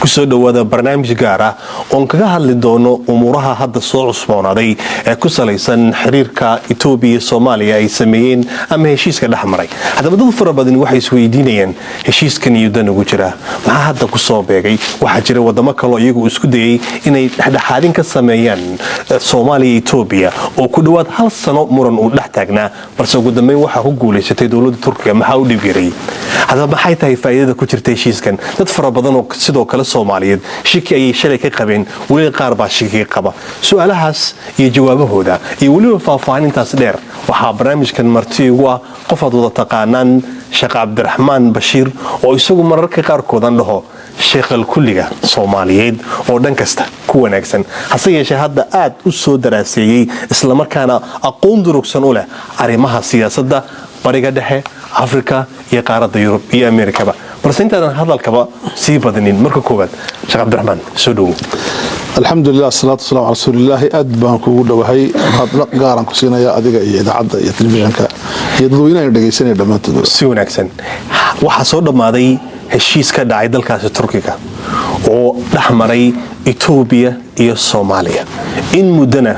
Kusoo dhowaada barnaamij gaar ah oon kaga hadli doono umuuraha hadda soo cusboonaaday ee ku salaysan xiriirka Itoobiya iyo Soomaaliya ay sameeyeen ama heshiiska dhex maray. Haddaba dad fara badan waxay isweydiinayaan, heshiiskan iyo dan ugu jira maxaa hadda kusoo beegay? Waxaa jira wadamo kaloo iyagu isku dayay inay dhexdhexaadin ka sameeyaan Soomaaliya iyo Itoobiya oo ku dhowaad hal sano muran uu dhex taagnaa, balse ugu dambeyn waxaa ku guulaysatay dowladda Turkiga. Maxaa u dhibyaray? Haddaba maxay tahay faa'iidada ku jirta heshiiskan? Dad fara badan oo sidoo kale Soomaaliyeed shiki ayay shalay ka qabeen, weliba qaar baa shiki qaba. Su-aalahaas iyo jawaabahooda iyo weliba faahfaahintaas dheer waxaa barnaamijkan marti igu ah qof aad wada taqaanaan, Sheekh Cabdiraxmaan Bashiir, oo isagu mararka qaarkoodan dhaho sheekhal kulliga Soomaaliyeed oo dhan kasta ku wanaagsan, hase yeeshee hadda aad u soo daraaseeyey, islamarkaana aqoon durugsan u leh arrimaha siyaasadda Bariga Dhexe, Afrika iyo qaaradda Yurub iyo Ameerikaba. Balse intaanan hadalkaba sii badinin, marka koowaad, Sheekh Cabdiraxmaan, soo dhowow. Alxamdulilah, asalaatu wasalaam cala rasuulilaahi. Aad baan kuugu dhowahay. Mahadnaq gaaraan ku siinaya adiga iyo idaacadda iyo telefishinka iyo dadweynaha dhegaysanaya dhammaantood. Si wanaagsan. Waxaa soo dhammaaday heshiis ka dhacay dalkaasi Turkiga oo dhex maray Itoobiya iyo Soomaaliya, in muddana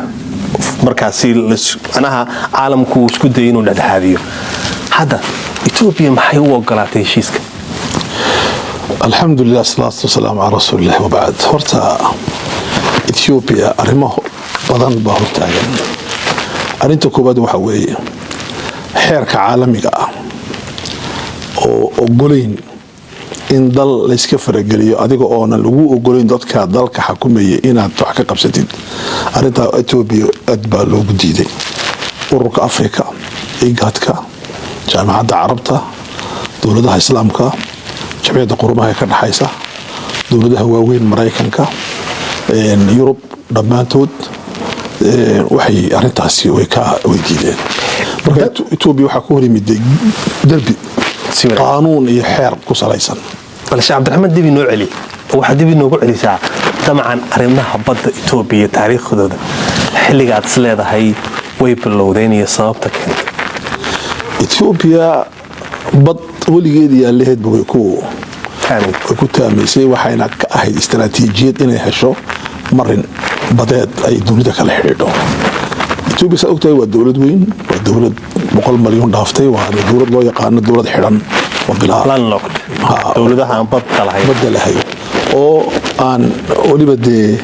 markaasi macnaha caalamku uu isku dayay inuu dhexdhexaadiyo. Hadda Itoobiya maxay u ogolaatay heshiiska? Alxamdulilah, asalaatu wasalaamu cala rasuulillahi, wabacd. Horta Ethiopia arrimo badan baa hortaagan. Arrinta koowaad waxa weeye xeerka caalamiga ah oo ogolayn in dal layska farageliyo adiga oonan lagu ogolayn dadka dalka xakumaya inaad wax ka qabsatid. Arintaa Etoobiya aad baa loogu diiday. Ururka Africa, IGADka, Jaamacadda Carabta, dowladaha Islaamka, Jamciyadda Qurumaha ee ka dhexaysa, dowladaha waaweyn, Maraykanka, Yurub, dhammaantood waxay arintaasi way diideen. Marka Etoobiya waxaa ku hor yimiday derbi qaanuun iyo xeer ku salaysan. Balse Cabdiraxmaan, dib inoo celi. Waxaad dib inoogu celisaa dabcan arrimaha badda Itoobiya, taariikhdooda, xilliga aad is leedahay way bilowdeen iyo sababta keentay. Etoobiya bad weligeed iyo allaheedba way ku taamaysay, waxayna ka ahayd istaraatiijiyad inay hesho marin badeed ay dunida kala xidhiidho. Etoobiya, saa ogtahay, waa dowlad weyn, waa dowlad 100 malyan dhaaftay, waa dowlad loo yaqaano dowlad xidhan oo bilaa Dowladaha aan badda lahayn. Badda lahayn oo aan weliba dee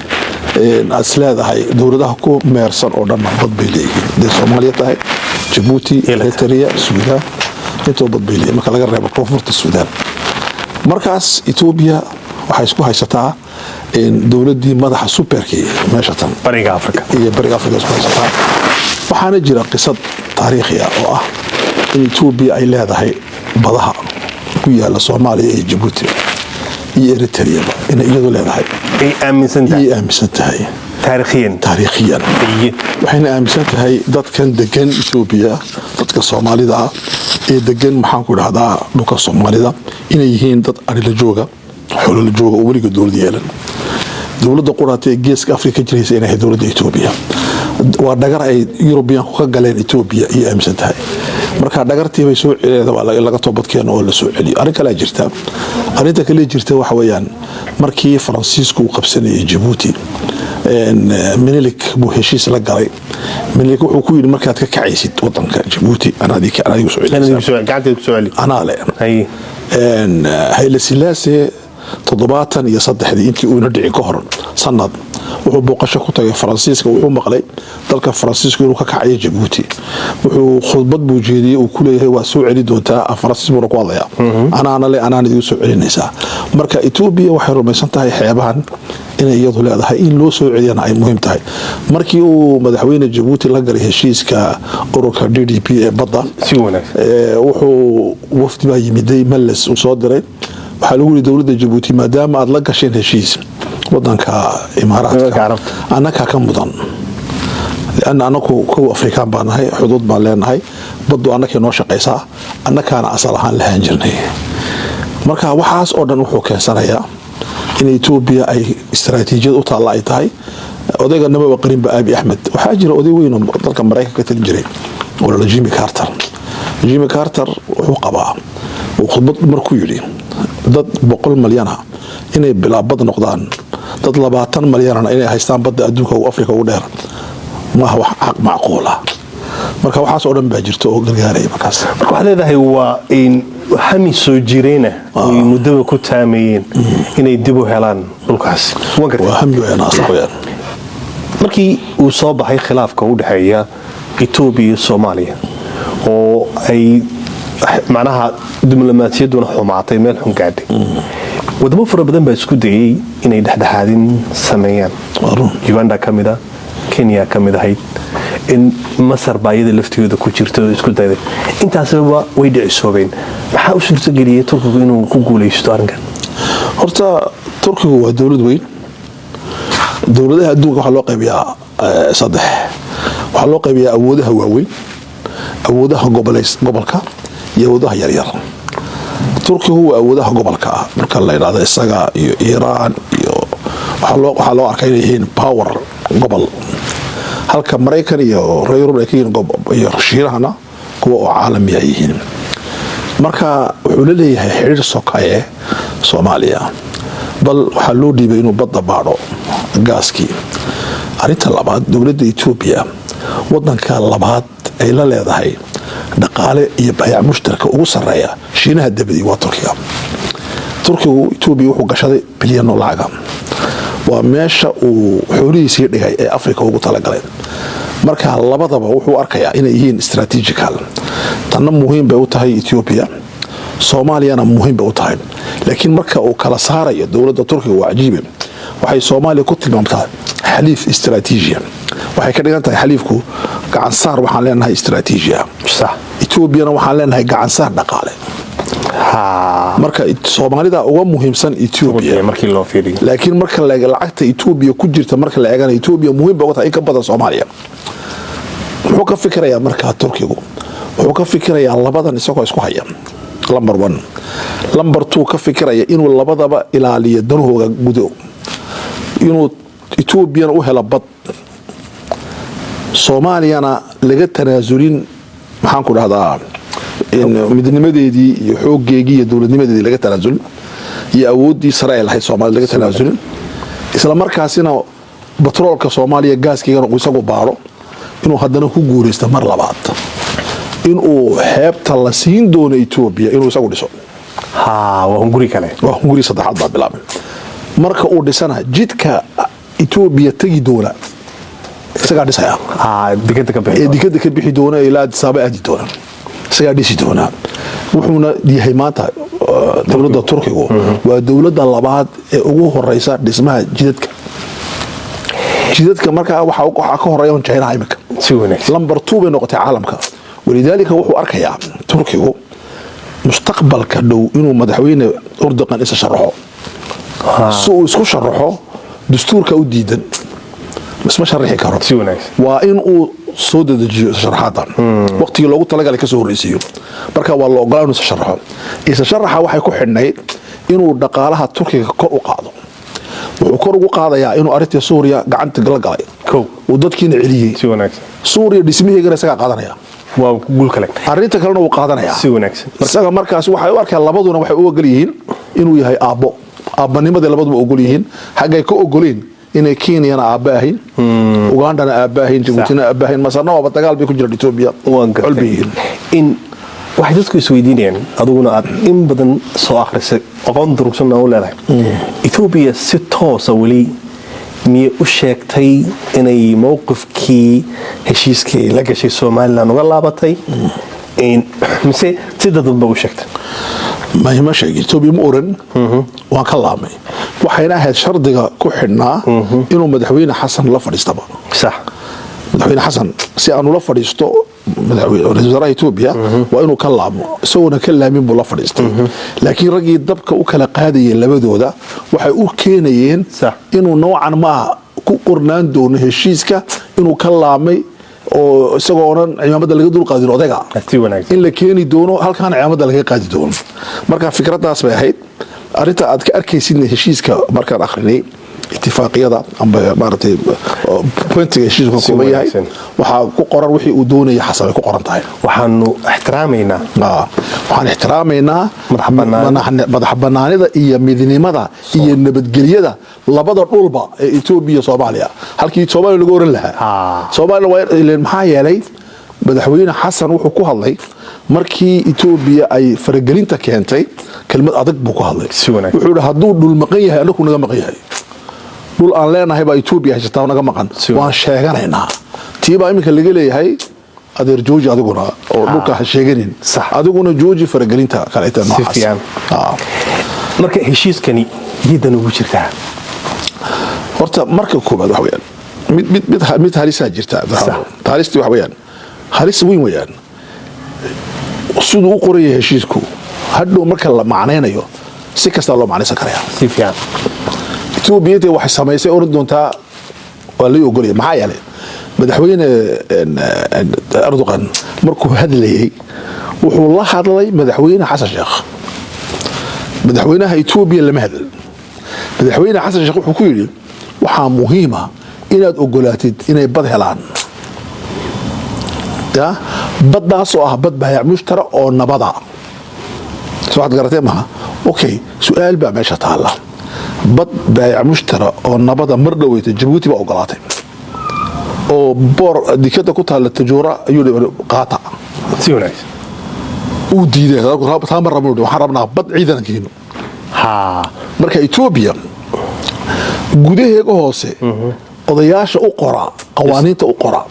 aad is leedahay dowladaha ku meersan oo dhanna bad bay leeyihiin. Dee Soomaaliya tahay, Jabuuti, Eritrea, Suudaan, intoo bad bay leeyihin marka laga reebo Koonfurta Suudaan. Markaas Etoobiya waxay isku haysataa dowladdii madaxa superkii meesha tan Bariga Afrika. Iyo Bariga Afrika isku haysataa. Waxaana jira qisad taariikhi ah oo ah in Etoobiya ay leedahay badaha ku yaala Soomaaliya iyo Jabuuti iyo Eritreaba, inay iyadu leedahay. Ay aaminsan tahay. Iyay aaminsan tahay. Taariikhiyan. Taariikhiyan. Waxayna aaminsan tahay dadkan degan Etoobiya, dadka Soomaalida ah ee degan, maxaan ku dhahdaa, dhulka Soomaalida, inay yihiin dad arila jooga, xoolala jooga oo weliga dowlad yeelan. Dowladda quraata ee Geeska Afrika ka jiraysa inay ahayd dowladda Etoobiya. Waa dhagar ay Yurubiyaanku ka galeen Etoobiya iyo aaminsan tahay. Marka dhagartii bay soo celeeda, waa laga toobadkeeno oo la soo celiyo. Arrin kalea jirta. Arrinta kale jirta waxa weeyaan, markii Faransiisku uu qabsanayay Jabuuti, Minilik buu heshiis la galay. Minilik wuxuu ku yidhi, "Markaad ka kacaysid wadanka Jabuuti, anaad igu soo celinaysaa." Gacanteed ku soo celi. Anaa le. Hayle Silaase 73-dii, intii uuna dhici ka hor sanad, wuxuu booqasho ku tagay Faransiiska. Wuxuu maqlay dalka Faransiisku inuu ka kacayo Jabuuti. Wuxuu khudbad buu jeediyey uu ku leeyahay, "Waa soo celi doontaa." Faransiis buuna ku hadlayaa, "Anaana le, anaana idigu soo celinaysaa." Marka Etoobiya waxay rumaysan tahay xeebahan inay iyadu leedahay, in loo soo celiyana ay muhiim tahay. Markii uu madaxweyne Jabuuti la galay heshiiska ururka DDP ee badda, Si wanaagsan. Wuxuu wafdi baa yimiday, Meles uu soo diray. Waxaa lagu yiri dowladda Jabuuti, "Maadaama aad la gasheen heshiis wadanka Imaaraadka, Carabta, annakaa ka mudan, lianna anaku kow Afrikaan baa nahay, xuduud baan leenahay, baddu annakay noo shaqaysaa, annakaana asal ahaan lahaan jirnay." Marka waxaas oo dhan wuxuu keensanayaa in Etoobiya ay istaraatiijiyad u taalla ay tahay. Odayga namaba qarinba, Abi Axmed. Waxaa jira oday weyn oo dalka Maraykanka ka talin jiray oo lala Jimmy Carter. Jimmy Carter wuxuu qabaa, uu khudbad markuu yidhi, dad 100 malyan ah. Inay bilaa bad noqdaan, dad 20 malyanana inay haystaan badda adduunka ugu Afrika ugu dheer, maaha wax xaq macquul ah. Marka waxaas oo dhan baa jirta oo gargaaraya markaas. Marka waxaad leedahay waa in hami soo jireyna oy muddaba ku taamayeen inay dib u helaan dhulkaas. Waan gartay. Waa hami weyaan, sax weyaan. Markii uu soo baxay khilaafka u dhexeeya Etoobiya iyo Soomaaliya, oo ay macnaha diblomaasiyadduna xumaatay, meel xun gaadhay, wadamo fara badan baa isku dayay inay dhexdhexaadin sameeyaan. Waa run. Uganda ka mid a, Kenya ka mid ahayd, in Masar baa iyada laftigooda ku jirta oo isku dayday. Intaasba way dhicisoobeen. Maxaa u suurtageliyey Turkigu inuu ku guulaysto arrinkan? Horta Turkigu waa dowlad weyn. Dowladaha adduunka waxaa loo qaybiyaa saddex. Waxaa loo qaybiyaa awoodaha waaweyn, awoodaha gobolka iyo awoodaha yaryar. Turkigu waa awoodaha gobolka ah. Marka la idhahdo isaga iyo Iiraan iyo waxaa loo arkaa inay yihiin power gobol, halka Maraykan iyo reer Yurub ay ka yihiin iyo Shiinahana kuwa oo caalami ay yihiin. Marka wuxuu la leeyahay xidhiir sokaye Soomaaliya, bal waxaa loo dhiibay inuu badda baadho gaaskii. Arrinta labaad, dowladda Etoobiya wadanka labaad ay la leedahay dhaqaale iyo bayac mushtarka ugu sareeya Shiinaha dabadii waa Turkiga. Turkigu Etoobiya wuxuu gashaday bilyano lacaga. Waa meesha uu xoolihiisii dhigay ee Afrika ugu talagalay. Marka labadaba wuxuu arkayaa inay yihiin strategical. Tanna muhiim bay u tahay Etoobiya, Soomaaliyana muhiim bay u tahay. Laakiin marka uu kala saarayo dowladda Turkiga waa cajiibe. Waxay Soomaaliya ku tilmaamtaa xaliif istaraatiijiya. Waxay ka dhigan tahay xaliifku gacansaar waxaan leenahay istaraatiijiya. Etoobiyana waxaan leenahay gacansaar dhaqaale. Marka Soomaalida uga muhiimsan Etoobiya markii loo fiiriyo. Laakiin marka la eego lacagta Etoobiya ku jirta, marka la eegana, Etoobiya muhiim bay uga tahay in ka badan Soomaaliya. Muxuu ka fikirayaa markaa Turkigu? Wuxuu ka fikirayaa labadan isagoo isku haya, number one, number two, ka fikiraya inuu labadaba ilaaliyo danahooga gudo, inuu Etoobiyana u helo bad, Soomaaliyana laga tanaasulin, maxaan ku dhahdaa, in midnimadeedii iyo xoogeegii iyo dowladnimadeedii laga tanaasulin, iyo awooddii sare ay lahayd Soomaaliya laga tanaasulin, isla markaasina batroolka Soomaaliya gaaskiigana uu isagu baaro, inuu haddana ku guuraysto mar labaad inuu xeebta la siin doono Etoobiya inuu isagu dhiso. Waa hunguri kale. Waa hunguri saddexaad baa bilaabay. Marka uu dhisana, jidka Etoobiya tegi doona isagaa dhisaya. Dekada ka bixi. Ee dikada ka bixi doona ilaa Addis Ababa aadi doona isagaa dhisi doona. Wuxuuna yahay maanta dowladda Turkigu waa dowladda labaad ee ugu horeysa dhismaha jidadka. Jidadka markaa waxaa ka horeeya un Chinaha imika. Si wanaagsan. Number two bay noqotay caalamka. Walidaalika wuxuu arkayaa Turkigu mustaqbalka dhow inuu madaxweyne Erdogan isa sharaxo. Si uu isku sharaxo, dastuurka u diidan, isma sharaxi karo. Si wanaagsan. Waa in uu soo dedejiyo isa sharaxaada, waqtigii loogu talagalay kasoo horreysiiyo. Marka waa la ogolaa inuu isa sharaxo. Isa sharaxa waxay ku xidhnayd inuu dhaqaalaha Turkiga kor u qaado. Wuxuu kor ugu qaadayaa inuu arrintii Suuriya gacanta la galay, uu dadkiina celiyey. Si wanaagsan. Suuriya dhismihiigana isagaa qaadanaya. Waa guul kale. Arrinta kalena wuu qaadanaya. Si wanaagsan. Isaga markaas waxay u arkaan, labaduna waxay u ogol yihiin inuu yahay aabbo. Aabbanimadii labaduba ogol yihiin. Xaggay ka ogoleen inay Kenyana aabba ahayn, Ugandana aabba ahayn, Jabuutina aabba ahayn, Masarna waaba dagaal bay ku jiraan Etoobiya. Waan col bay gartay. yihiin. In waxay dadku isweydiinayaan, adiguna aad in badan soo akhrisay, aqoon durugsanna u leedahay, Etoobiya si toosa weli miyay u sheegtay inay mowqifkii heshiiskii ay la gashay Somalilan uga laabatay, mise si dadban ba u sheegtay? Ma sheegin. Etoobiya ma oran waan ka laabmay. Waxayna ahayd shardiga ku xidhnaa inuu madaxweyne Xasan la fadhiistaba. Madaxweyne Xasan si aanu la fadhiisto madaxweyne ra'iisul wasaaraha Etoobiya waa inuu ka laabmo. Isagoona ka laamin buu la fadhiistay. Laakiin raggii dabka u kala qaadayeen labadooda waxay u keenayeen inuu noocan maa ku qornaan doono heshiiska inuu ka laabmay, oo isagoonan cimaamada laga dul qaadin odayga Si wanaagsan. in la keeni doono halkaan cimaamada laga qaadi doono. Marka fikradaas bay ahayd arrinta aad ka arkaysidna heshiiska markaan akhrinay. Itifaaqiyada amba maaragtay pointiga heshiisku ka Si kooban yahay wanaagsan. waxaa ku qoran wixii uu doonaya Xasan ay ku qoran tahay. Waxaanu ixtiraamaynaa Waxaan ixtiraamaynaa madax banaanida. Madax banaanida iyo midnimada iyo nabadgelyada labada dhulba ee Etoobiya iyo Soomaaliya, halkii Soomaaliya lagu oran lahaa. Soomaaliya ileen maxaa yeelay Madaxweyne Xasan wuxuu ku hadlay markii Etoobiya ay faragelinta keentay, kelmad adag buu ku hadlay. Si wanaagsan. Wuxuu yihi, hadduu dhul maqan yahay, anaku naga maqan yahay. Dhul aan leenahay baa Etoobiya haysataa, naga maqan. Si waan sheeganaynaa. Tii baa iminka laga leeyahay, adeer jooji adiguna oo dhulka ha sheeganin. Adiguna jooji faragelinta kaleeta noocaas. Fiican. Marka heshiiskani diidan ugu jirtaa? Horta marka koobaad waxa weeyaan mid halisaa jirta. Halistii waxa weeyaan, halis weyn weeyaan siduu u qoraya heshiisku. Hadhow marka la macnaynayo si kastaa loo macnaysan karaya. Si fiican. Etoobiya intay waxay samaysay oran doontaa waa lay ogolaya. Maxaa yeelay Madaxweyne Erdogan markuu hadlayay wuxuu la hadlay Madaxweyne Xasan Sheekh, madaxweynaha Etoobiya lama hadal. Madaxweyne Xasan Sheekh wuxuu ku yidhi, waxaa muhiima inaad ogolaatid inay bad helaan, ya baddaasoo ah bad baayac mushtara oo nabada. Soo waxaad garatee maha? Okay, su-aal baa meesha taalla. Bad baayac mushtara oo nabada mar dhoweyta Jabuuti baa ogolaatay oo boor dikada ku taalla Tajuura ayuu yidhi, qaata. Si wanaagsan. Uu diiday, taa ma rabno, waxaan rabnaa bad ciidan keeno. Marka Etoobiya gudaheega hoose odayaasha u qora qawaaniinta u qora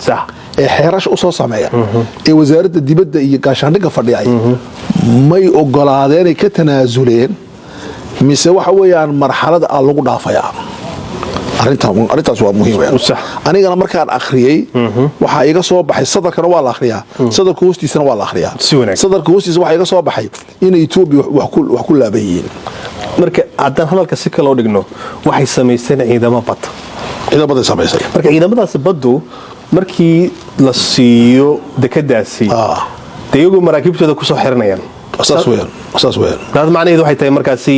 ee xeerasha usoo sameeya ee wasaaradda dibadda iyo gaashaandhigga fadhiyay may ogolaadeenay ka tanaasuleen, mise waxa weeyaan marxalada aa lagu dhaafayaa? Arrintaas waa muhiim weeyaan. Anigana markaan akhriyey waxaa iga soo baxay, sadarkana waa la akhriyaa, sadarka hoostiisana waa la akhriyaa. Si wanaagsan. Sadarka hoostiisa waxaa iga soo baxay inay Etoobiya wax ku laaban yihiin. Marka haddaan hadalka si kale u dhigno, waxay samaysteen ciidamo bad. Ciidamaday samaysay. Marka ciidamadaasi baddu markii la siiyo dekadaasi, dee iyagu maraakiibtooda kusoo xiranayaan. Saas weeyaan, saas weeyaan. Taas macnaheedu waxay tahay markaasi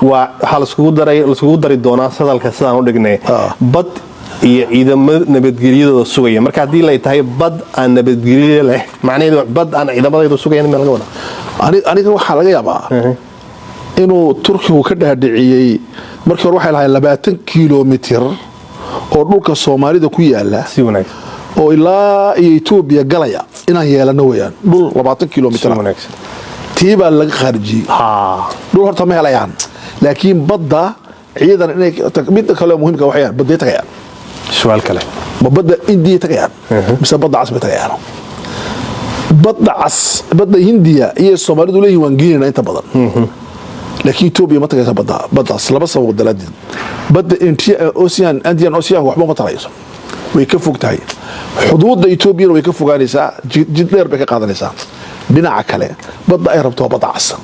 waa waxaa laiskugu dari doonaa sadalka sidaan u dhignay bad iyo ciidamo nabadgelyadooda sugaya. Marka haddii lay tahay bad aan nabadgelyo leh, macnaheedu bad aan ciidamadaydu sugayan ma laga wadaa? Aniga waxaa laga yaabaa inuu Turkigu ka dhaadhiciyey. Markii hore waxay lahayd 20 kilomitir oo dhulka Soomaalida ku yaala Si wanaagsan. oo ilaa iyo Etoobiya galaya inaan yeelano weeyaan, dhul 20 Si kilomitir. wanaagsan. Tii baa laga khaarijiyey. Dhul horta ma helayaan, laakiin badda ciidan inay. Midda kale oo muhiimka waxayaan, badday tagayaan? Su-aal kale. Ma badda Indiya tagayaan mise Badda Cas bay tagayaan? Badda Cas, Badda Hindiya iyo Soomaalidu leeyihin waan geenayna inta badan, laakiin Etoobiya ma tagaysa badda, baddaas laba sababood daraaddeed. Badda Ocean, Indian Ocean, waxba ma tarayso, way ka fog tahay xuduudda Etoobiyana, way ka fogaanaysaa, jid dheer bay ka qaadanaysaa. Dhinaca kale, badda ay rabto waa Badda Cas.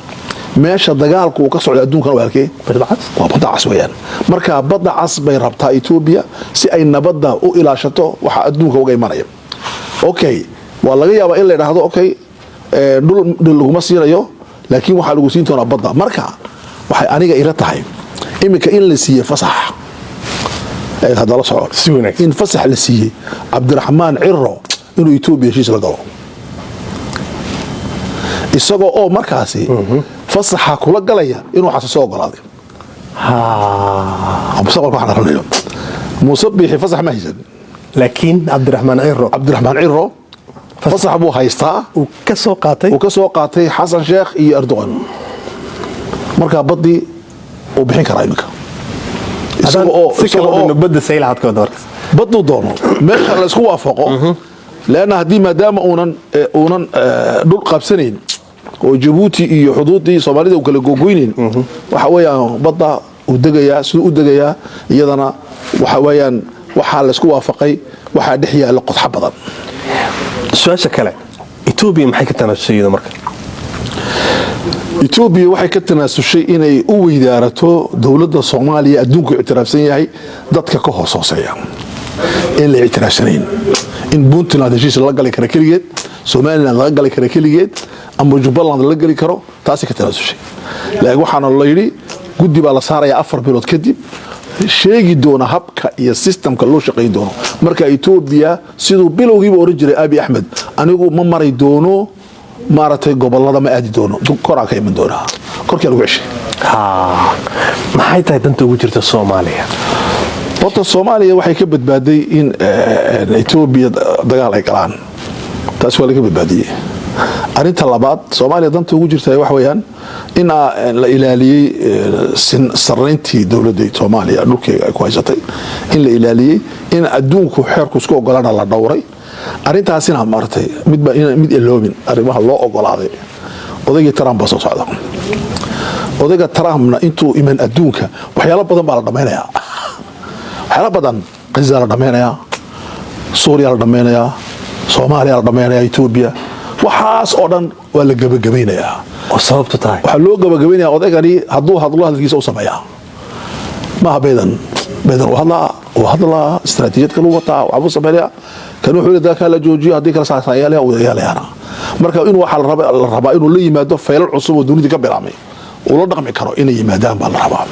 Meesha dagaalku uu ka socdo adduunkana waa halkee? Badda Cas. Waa Badda Cas weeyaan. Marka Badda Cas bay rabtaa Etoobiya si ay nabadda u ilaashato waxa adduunka uga imanaya. Okay, waa laga yaabaa in la idhaahdo, okay, dhul laguma siinayo, laakiin waxaa lagu siin doonaa badda. Marka waxay aniga ila tahay iminka in la siiyey fasax, haddala soco. Si wanaagsan. In fasax la siiyey Cabdiraxmaan Ciro inuu Etoobiya heshiis la galo, isagoo oo markaasi fasaxa kula galaya inuu Xasan soo ogolaaday. Mustaqbalka waxaan aranayo, Muuse Biixi fasax ma haysan. Laakiin Cabdiraxmaan Ciro Cabdiraxmaan Ciro fasax buu haystaa. Uu ka soo qaatay. Uu ka soo qaatay Xasan Sheekh iyo Erdogan. Markaa baddii uu bixin karaa iminka isaga oo si kale isaga u oo dhigno, badda Saylaxad ka wada markaas. Baduu doono meesha la isku waafaqo, leanna haddii maadaama uunan dhul qabsanayn oo Jabuuti iyo xuduuddii Soomaalida uu kala gogoynayn, waxa weeyaan badda uu degayaa siduu u degayaa. Iyadana waxa weeyaan waxaa la isku waafaqay waxaa dhex yaalla qodxo badan. Su-aasha kale, Etoobiya maxay ka tanaasusay iyada marka? Etoobiya waxay ka tanaasushay inay u weydaarato dowladda Soomaaliya adduunku ictiraafsan yahay dadka ka hoos hooseeya in la ictiraafsanayn, in Puntland heshiis lala gali kara keligeed, Somaliland laga gali kara keligeed, ama Jubbaland lala geli karo. Taasay ka tanaasushay, laakiin waxaana la yidhi guddi baa la saarayaa 4 bilood kadib. Sheegi doona habka iyo systemka loo shaqayn doono. Marka Etoobiya, siduu bilowgiiba oran jiray Abi Axmed, anigu ma mari doono, maaragtay, gobolada ma aadi doono, koraa ka iman doonaa, korkaa lagu ceshay. Maxay tahay danta ugu jirta Soomaaliya? Horta Soomaaliya waxay ka badbaaday in Etoobiya dagaal ay galaan. Taas waa laga badbaadiyey. Arinta labaad Soomaaliya danta ugu jirta waxa weeyaan in la ilaaliyey sarrayntii dowladda Soomaaliya dhulkeega ay ku haysatay, in la ilaaliyey, in adduunku xeerku isku ogolaana la dhowray. Arrintaasina, maaragtay, midba mid eloobin arrimaha loo ogolaaday. Odaygii Trump baa soo socda. Odayga Trumpna intuu iman adduunka waxyaalo badan baa la dhammaynayaa, waxyaalo badan. Gaza la dhammaynayaa, Suuriya la dhammaynayaa, Soomaaliya la dhammaynaya, Etoobiya, waxaas oo dhan waa la gebagabaynayaa. Oo sababtu tahay? Waxaa loo gebagabaynaya odaygani hadduu hadlo hadalkiisa u sameeyaa maaha. Baydan, Baydan uu hadlaa, uu hadlaa, istaraatiijiyad kalu wataa, waxbuu sameynaya. Kan wuxuu leeyahay dagaalkaa la joojiyo, haddii kale saasaan yeelaya, uu yeelayaana. Marka inuu waxaa la rabaa inuu la yimaado faylal cusub oo dunida ka bilaabmay uu la dhaqmi karo inay yimaadaan baa la rabaa.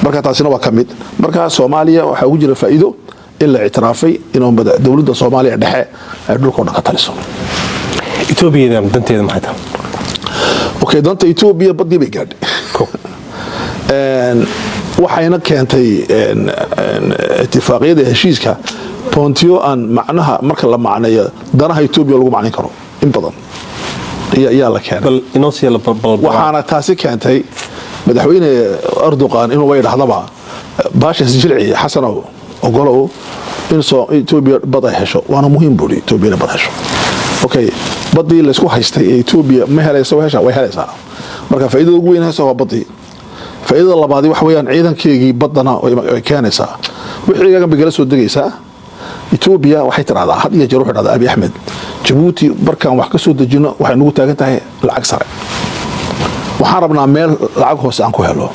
Marka taasina waa ka mid. Marka Soomaaliya waxaa ugu jira faa'iido in la ictiraafay inuu dowladda Soomaaliya dhexe ay dhulka o dhan ka taliso. Etoobiyada danteeda maxay tahay? Okay, danta Etoobiya baddii bay gaadhay. Waxayna keentay itifaaqiyada heshiiska pontiyo aan macnaha marka la macneeyo danaha Etoobiya lagu macnayn karo in badan ayaa la keenay. Bal inoo sii bal. Waxaana taasi keentay madaxweyne Erdogan inuu way dhahdaba baashas jilci, Xasanow, ogolow in soo Etoobiya bad ay hesho, waana muhiim buuri Etoobiya inay bad hesho. Okay, badii laysku haystay ee Etoobiya ma helaysa? Way heshaa, way helaysaa. Marka faa'iidada ugu weyn haysa waa badii. Faa'iidada labaadi waxa weeyaan ciidankeygii baddana way keenaysaa, wixii bay kala soo degaysaa. Etoobiya waxay tidhahdaa had iyo jeer, wuxuu dhahdaa Abi Axmed, Jabuuti markaan wax ka soo dejino waxay nagu taagan tahay lacag sare, waxaan rabnaa meel lacag hoose aan ku helo.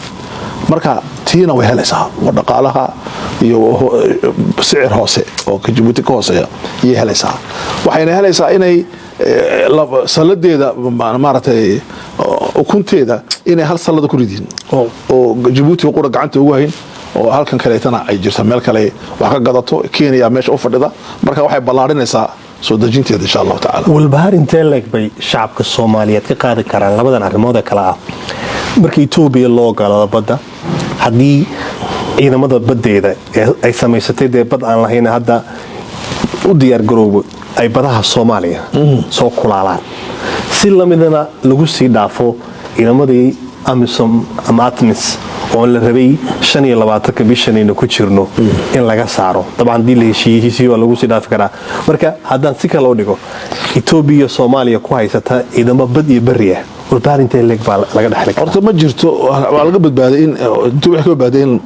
Marka tiina way helaysaa oo dhaqaalaha iyo sicir hoose oo ka Jabuuti ka hooseeya iyay helaysaa. Waxayna helaysaa inay salladeeda, maaragtay, ukunteeda inay hal sallada ku ridin oo Jabuuti qura gacanta ugu hayn, oo halkan kaleetana ay jirto meel kale wax ka gadato. Kenya meesha u fadhida. Marka waxay ballaarinaysaa soo dejinteeda, insha Allahu tacala. Walbahaar intee leeg bay shacabka Soomaaliyeed ka qaadi karaan labadan arrimood ee kale ah? Marka Etoobiya loo ogolaado badda, haddii ciidamada baddeeda ee ay samaysatay, dee bad aan lahayn hadda u diyaargaroobo, ay badaha Soomaaliya soo kulaalaan, si lamidana lagu sii dhaafo ciidamadii AMISOM ama ATMIS oo la rabay 25-ka bishanaynu ku jirno in laga saaro. Dabcan haddii la heshiiyey, heshiis waa lagu sii dhaafi karaa. Marka haddaan si kale u dhigo, Etoobiya iyo Soomaaliya ku haysata ciidamo bad iyo berri ah, walbahaar intee leeg baa laga dhexli karaa? Horta ma jirto, waa laga badbaaday in Etoobiya waxay ka badbaaday in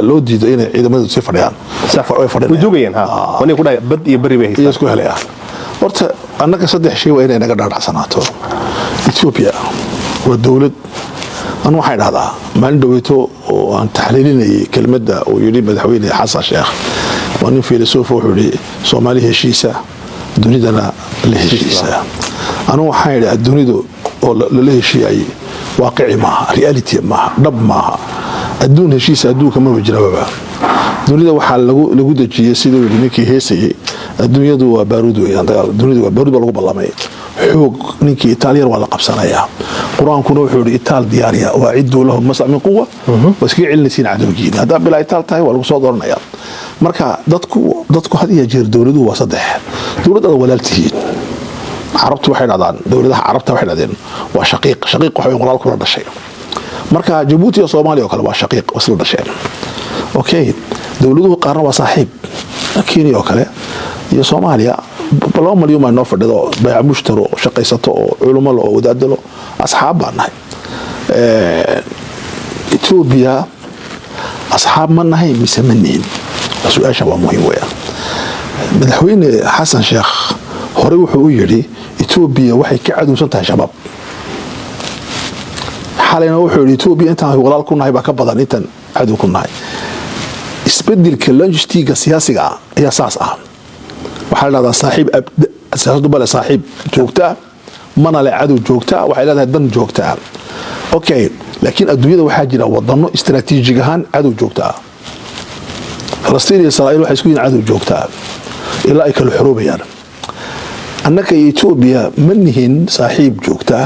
loo diido inay ciidamadu sii fadhiyaan. Way way fadhinayaan. Joogayaan ha wani ku dhahay, bad iyo berri bay iyo haystaan. Isku helayaan. Horta annaga saddex shay waa inay naga dhaadhacsanaato. Ethiopia waa dowlad. Anu waxaan dhahdaa, maalin dhaweyto oo aan taxliilinayay kelmadda uu yidhi madaxweyne Xasan Sheekh, waa nin filosof, wuxuu yidhi Soomaali heshiisa, dunidana la heshiisa. Anu waxaan idhi dunidu oo lala heshiiyay waaqici maaha, reality maaha, dhab maaha. Adduun heshiisa adduunka maba jirababa. Dunida waxaa lagu dejiyey, siduu yidhi ninkii heesayey, adduunyadu waa baaruud weeyaan, dagaal dunidu waa baaruud baa lagu ballamay, xoog ninkii itaalyar waa la qabsanayaa. Qur-aankuna wuxuu yidhi itaal diyaariya, وأعدوا لهم ما استطعتم من قوة, waa iskaga celinaysiin cadowgiina. Haddaa bilaa itaal tahay waa lagu soo dooranaya. Marka dadku had iyo jeer dowladuhu waa saddex dowlad aad walaal tihiin. Carabtu waxay dhahdaan, dowladaha Carabta waxay dhahdeen waa shaqiiq. Shaqiiq waxa weyn walaal kula dhashay. Marka Jabuuti iyo Soomaaliya oo kale waa shaqiiq, waa isla dhasheen. Okay, dowladuhu qaarna waa saaxiib. Kenya oo kale iyo Soomaaliya 2 malyan baa noo fadhido, bayca mushtaro oo shaqaysato oo culimo lo oo wadaadalo, asxaab baan nahay. Etoobiya asxaab ma nahay mise ma nihin? Su-aasha waa muhiim weeyaan. Madaxweyne Xasan Sheekh horey wuxuu u yidhi Etoobiya waxay ka cadowsan tahay Shabaab. Xalayna wuxuu yidhi Etoobiya intaan walaal ku nahay baa ka badan intaan cadow ku nahay. Isbedelka logistiga siyaasiga ah ayaa saas ah. Waxaa la dhahdaa saaxiib, siyaasaddu bale saaxiib joogta ah mana le, cadow joogta ah waxay leedahay, dan joogta ah. Okay, laakiin adduunyada waxaa jira wadano istaraatiijig ahaan cadow joogta ah. Falastiin iyo Israa'iil waxay isku yihiin cadow joogtaa ilaa ay kala xoroobayaan. Annaka iyo Etoobiya ma nihin saaxiib joogtaa.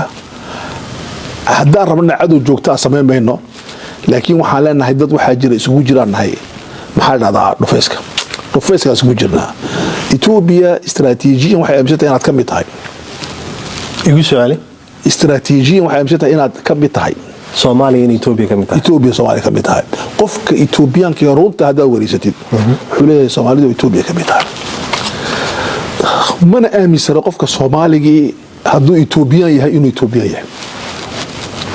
Haddaan rabna cadow joogtaa samayn mayno, laakiin waxaan leenahay dad waxaa jira isugu jiraan nahay. Maxaa la dhahdaa, dhufayska, dhufayska isugu jirnaa. Etoobiya istaraatiijiyan waxay aaminsan tahay inaad ka mid tahay. Igu su-aali. Istaraatiijiyan waxay aaminsan tahay inaad ka mid tahay. Soomaaliya in Etoobiya ka mid tahay. Etoobiya Soomaaliya ka mid tahay. Qofka Etoobiyaanka iyo runta haddaad wareysatid, wuxuu leeyahay Soomaalidu Etoobiya ka mid tahay. Mana aaminsano qofka Soomaaligii hadduu Etoobiyaan yahay inuu Etoobiyaan yahay,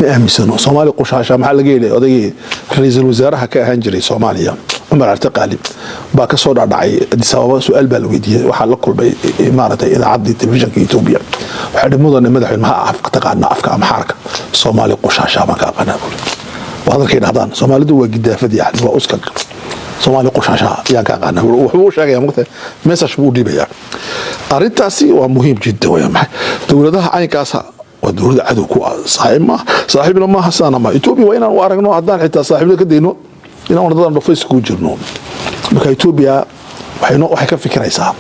ma aaminsano. Soomaali qushaasha maxaa laga helay? Odaygii ra-iisul wasaaraha ka ahaan jiray Soomaaliya, Cumar Carte Qaalib, baa ka soo dhacdhacay Addis Ababa. Su-aal baa la weydiiyey. Waxaa la kulmay, maaragtay, idaacaddii telefishinka Etoobiya. Waxaa dhi, "Mudane madaxweyne, maxaa afka taqaanaa, afka Amxaarka?" "Soomaali qushaasha baan ka aqaanaa," buuri. Waa hadalkay dhahdaan Soomaalidu, waa gidaafad, yani waa uskag. "Soomaali qushaasha ayaan ka aqaanaa." Wuxuu u sheegaya mugta, message buu u dhiibayaa. Arrintaasi waa muhiim jiddan. Weya maxay dowladaha caynkaasa? Waa dowlada cadow ku ah, saaxiib maaha, saaxiibna maaha, sidaana maaha. Etoobiya waa inaan u aragno, haddaan xitaa saaxiibna ka dayno, inaan waddadan dhufays kugu jirno. Marka Etoobiya waxay ka fikiraysaa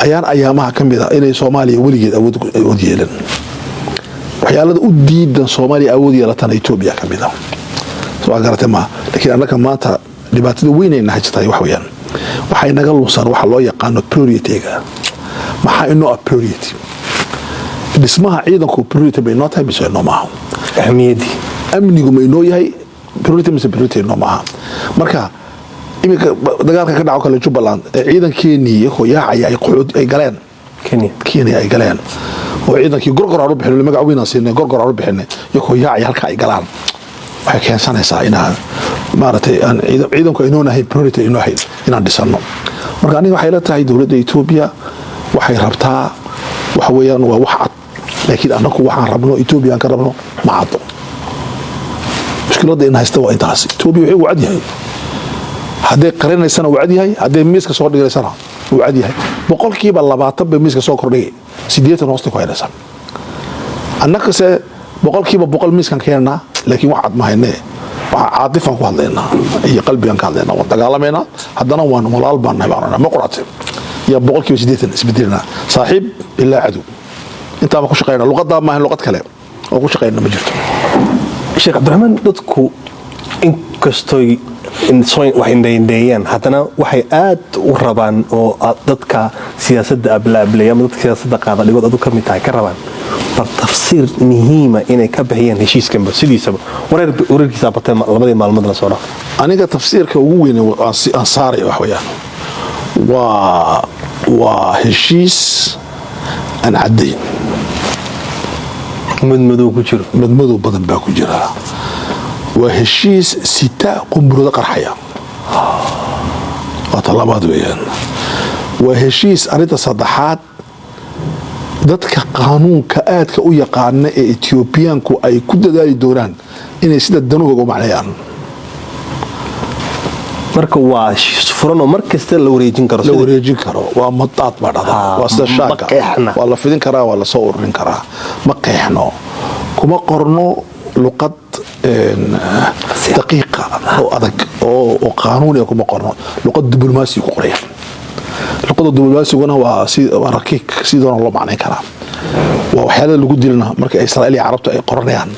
ayaan ayaamaha ka mid a inay Soomaaliya weligeed awood yeelan. Waxyaalada u diidan Soomaaliya awood yeelatana Etoobiya ka mid a. Waa garatay maaha? Laakiin annaka maanta dhibaatada weyn ayna haysatahay wax weeyaan, waxay naga lunsan waxa loo yaqaano priority-ga. Maxaa inoo ah priority? Dhismaha ciidanku priority bay inoo tahay mise inoo maaha? Ahmiyaddii. Amnigu ma inoo yahay priority mise priority inoo maaha? Marka iminka dagaalka ka dhaco kale Jubbaland ee ciidankeenii iyagoo yaacaya ay qaxood ay galeen Kenya. Kenya ay galeen, oo ciidankii Gorgor aan u bixinay, magac weyn aan siinay, Gorgor aan u bixinay, iyagoo yaacaya halka ay galaan, waxay keensanaysaa inaan, maaragtay, aan ciidanku inoo nahay priority inoo ahayn inaan dhisano. Marka aniga waxay la tahay dowladda Etoobiya waxay rabtaa waxa weeyaan waa wax cad, laakiin annaku waxaan rabno, Etoobiya aan ka rabno, ma caddo. Mushkiladda in haysta waa intaas. Etoobiya wuxuu cad yahay, hadday qarinaysana wuu cad yahay, hadday miiska soo dhiganaysana wuu cad yahay. 20% bay miiska soo kordhigay, 80 hoosta ku haynaysa. Annakase 100% miiskan keenanaa, laakiin wax cad ma hayne. Waxaa caatifaan ku hadlaynaa iyo qalbigaan ka hadlaynaa. Waan dagaalamaynaa, haddana waan walaal baan nahay baan ma qorate iyo 80% isbedelinaa, saaxiib ilaa cadow intaaba ku shaqaynaa. Luqadaa maahan, luqad kale oo ku shaqayna ma jirto. Sheekh Cabdiraxmaan, dadku inkastoy wax indhaindheeyaan, haddana waxay aad u rabaan oo dadka siyaasadda ablaableeya ama dadka siyaasadda qaada dhigood adu ka mid tahay ka rabaan bar tafsiir muhiima inay ka bixiyaan heshiiskanba. Sidiisaba wareerkiisa batay labadii maalmood la soo dhaaf. Aniga tafsiirka ugu weyn aan saaraya wax weeyaan, waa heshiis aan caddayn. Madmadow ku jiro. Madmadow badan baa ku jira. Waa heshiis sita qumburado qarxaya, waa talabaad weeyaan. Waa heshiis, arrinta saddexaad, dadka qaanuunka aadka u yaqaana ee Etoobiyaanku ay ku dadaali doonaan inay sida danahooga u macneeyaan. Marka waa furanoo mar kasta la wareejin karo. La wareejin karo, waa madaad baa dhahdaa, waa sida ma shaanka. Qeexna. Waa la fidin karaa, waa lasoo ururin karaa. Ma qeexno, kuma qorno luqad daqiiqa oo adag oo qaanuuniya kuma qorno. Luqad diblomaasi ku qoraya. Luqada diblomasiguna waa si waa rakiik, si doona loo macnayn karaa. Waa waxyaalada lagu dilna marka Israa'iil iyo Carabtu ay qoranayaan,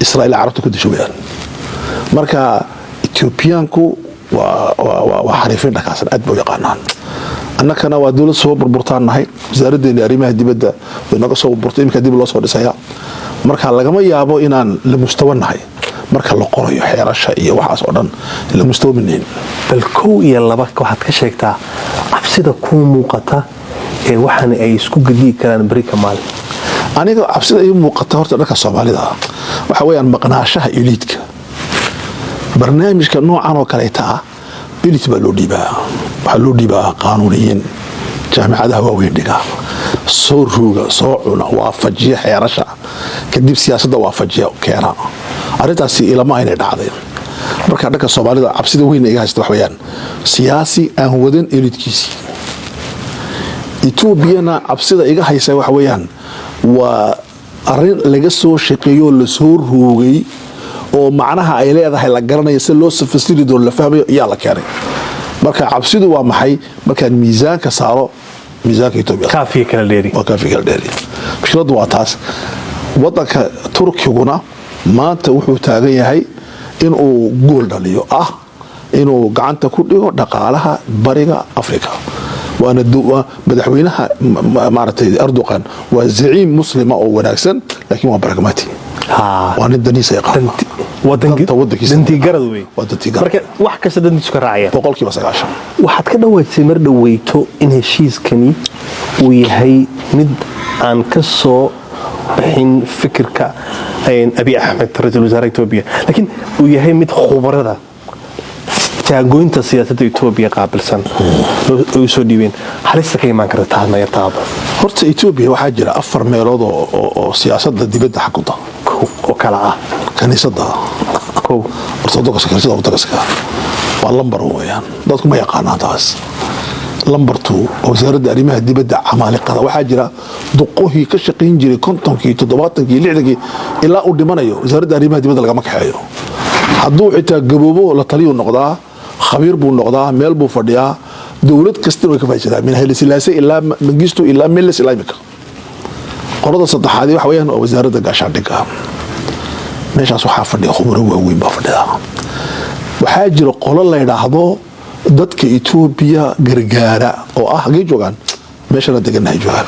Israa'iil iyo Carabtu ku disho weyaan. Marka Etoobiyaanku waa xariifin dhakaasan, aad ba u yaqaanaan. Annakana waa dowlad soo burburtaan nahay. Wasaaraddeena arrimaha dibadda way naga soo burburtay, iminka dib loo soo dhisaya. Marka lagama yaabo inaan la mustawa nahay marka la qorayo xeerasha iyo waxaas oo dhan, la mustawa manahin. Bal kow iyo laba waxaad ka sheegtaa cabsida kuu muuqata ee waxaan ay isku gediyi karaan beri ka maalin. Aniga cabsida ii muuqata horta dhanka Soomaalida waxa weeyaan maqnaashaha elite-ka. Barnaamijka noocan oo kaleeta ah elite baa loo dhiibaa. Waxaa loo dhiibaa qaanuuniyiin jaamicadaha waaweyn dhiga, soo ruuga, soo cuna, waafajiya xeerasha, kadib siyaasadda waafajiya, keena. Arrintaasi ilama aynay dhacday. Marka dhanka Soomaalida cabsida weyn iga haysta wax weeyaan siyaasi aan wadan elite-kiisii. Etoobiyana cabsida iga haysa waxa weeyaan waa arrin laga soo shaqeeyo, lasoo roogay, oo macnaha ay leedahay la garanayo, si loo fasiri doono la fahmayo, yaa la keenay. Marka cabsidu waa maxay? Markaan miisaanka saaro, miisaanka Etoobiya kaafiya kala dheeri. Waa kaafi kala dheeri. Mushkiladdu waa taas. Wadanka Turkiguna maanta wuxuu taagan yahay inuu gool dhaliyo, ah inuu gacanta ku dhigo dhaqaalaha Bariga Africa. Waana madaxweynaha, maaragtay, Erdogan waa zaciim muslima oo wanaagsan, laakiin waa pragmatic. Waa nin daniisa yaqaana. Danta wadankiisa. Dantii garad wey. Waa dantii garad. Marka wax kasta dantiisu ka raacaya. 90%. Waxaad ka dhawaajisay mar dhoweyto in heshiiskani uu yahay mid aan ka soo bixin fikirka Abiy Axmed, ra-iisul wasaaraha Etoobiya, laakiin uu yahay mid khubarada jaangooynta siyaasadda Etoobiya qaabilsan ay u soo dhiibeen. Halista ka imaan karta taadna yartaaba? Horta Etoobiya waxaa jira afar meelood oo siyaasadda dibadda xakunta. Kow oo kala ah? Kaniisadda. Kow. Ortodoxka, kaniisadda Ortodoxka waa lambar weeyaan, dadku ma yaqaanaan taas. Lambar two waa wasaaradda arrimaha dibadda. Camaaliqada waxaa jira, duqohii ka shaqayn jiray 50kii, 70kii, 60kii, ilaa uu dhimanayo wasaaradda arrimaha dibadda lagama kaxeeyo. Hadduu xitaa gaboobo, la taliyuu noqdaa, khabiir buu noqdaa, meel buu fadhiyaa. Dowlad kastana way ka faa'iidaysataa, min Haile Silaase ilaa Mengistu ilaa Meles ilaa imika. Qolada saddexaadi waxa weeyaan waa wasaaradda gaashaandhigga. Meeshaas waxaa fadhiya khuburo waaweyn baa fadhida. Waxaa jira qolo la yidhaahdo dadka Etoobiya gargaara oo ah, hagee joogaan? Meeshana deganahay joogaan,